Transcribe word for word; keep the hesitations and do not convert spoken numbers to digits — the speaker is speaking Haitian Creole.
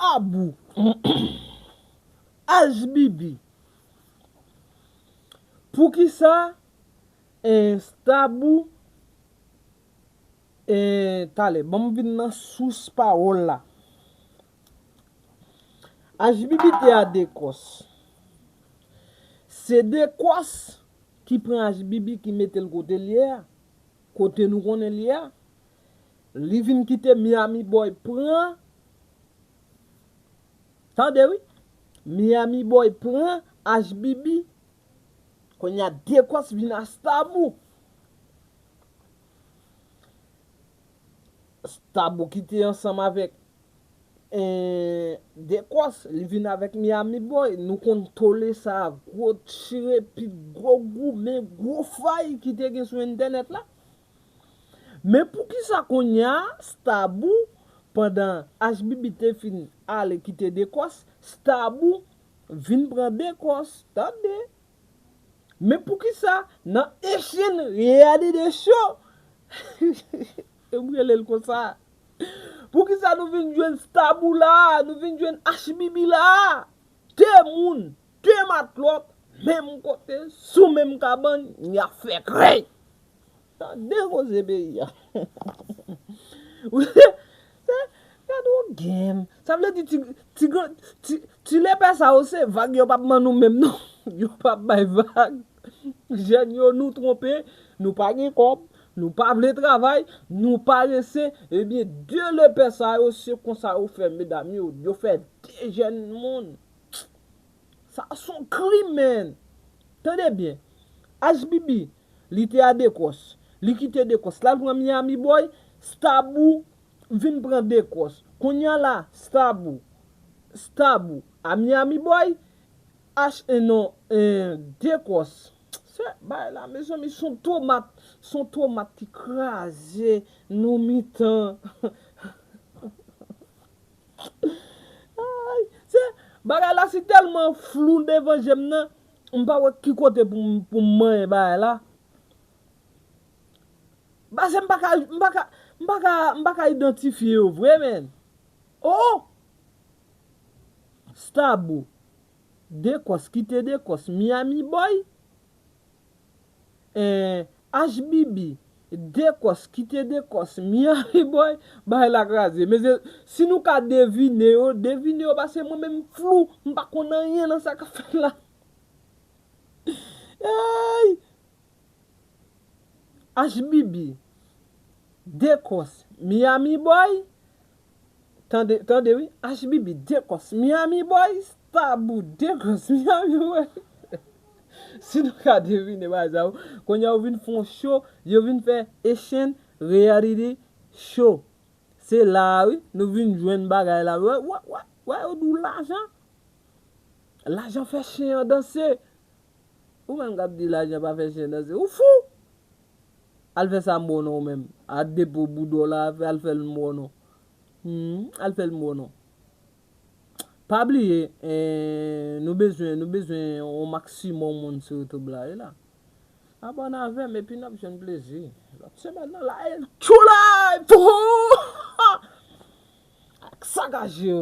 Stabou. H B B. Poukisa, eh, Stabou, eh, talè, ban m vin nan sous pawòl la. H B B te a Dekòs. Se Dekòs ki pran H B B, ki mete l kote l ye a. Kote nou konnen l ye a. Li vin kite Miami Boy pran. Tande wi. Miami Boy pran H B B. Kounye a Dekòs vin a Stabou. Stabou ki te ansanm avèk, eh, Dekòs, li vin avèk Miami Boy. Nou konn tole sa, gwo chire pit, gwo goumen, gwo fay ki te gen sou entènèt la. Men poukisa kounye a, Stabou, pandan H B B te fin ale kite Dekòs, Stabou vin pran Dekòs, tande. Men poukisa nan Asian Reality Show, yo rele l konsa? Poukisa nou vin jwenn Stabou la, nou vin jwenn H B B la? De moun, de matlòt, menm kote, sou menm kabann, y ap fè krèy. Tande koze peyi a. Ou se, se, gade yon game. Sa vle di ti, ti, gran- ti, ti lepè sa yo se vag yo p ap ban nou menm non. Yo p ap bay vag. Jèn yo, nou twonpe, nou pa gen kòb, nou pa vle travay, nou parese. Ebyen, de lepè sa yo, se konsa yo fè, medam yo, yo fè de jèn moun. Sa se yon krim, man. Tande byen. H B B, li te a Dekòs. Li kite Dekòs. L al pran Miami Boy. Stabou vin pran Dekòs. Kounye a la, Stabou. Stabou a Miami Boy. H, eh, non, eh, Dekòs. Se bagay la, mezanmi, se yon tomat. Se yon tomat ki kraze nan mitan. Ay, se, bagay la si tèlman flou devan je m nan, m pa wè ki kote pou m, pou m manyen bagay la. Pase m pa ka, m pa ka, m pa ka, m pa ka idantifye yo vre, man. Oh! Stabou. Dekòs, kite Dekòs. Miami Boy. Eh, H B B, Dekòs, kite Dekòs, Miami Boy, bagay la kraze. Men se, si nou ka devine yo, devine yo, pase mwen menm flou, m pa konn anyen nan sa k ap fèt la. Ey! H B B, Dekòs, Miami Boy, Tande, tande wi, H B B, Dekòs, Miami Boy, Stabou, Dekòs, Miami Boy. Si nou ka devine bagay sa yo, kounye a yo vin fè yon show, yo vin fè Asian Reality Show. Se la a wi, nou vin jwenn bagay la. Wè, wè, wè, wè, yo di w lajan. Lajan fè chen an danse. Ou menm k ap di lajan pa fè chen danse, ou fou! Al fè sa m ba w non ou menm. A depo boudò la, al fè l m ba w non. Hmm, al fè l m ba w non. Pa bliye, eh, nou bezwen, nou bezwen yon maksimòm moun sou YouTube la, wi la. Abòne avè m, epi n ap jwenn plezi. Lòt semèn nan, la, e tchou live! Ak sakaje yo.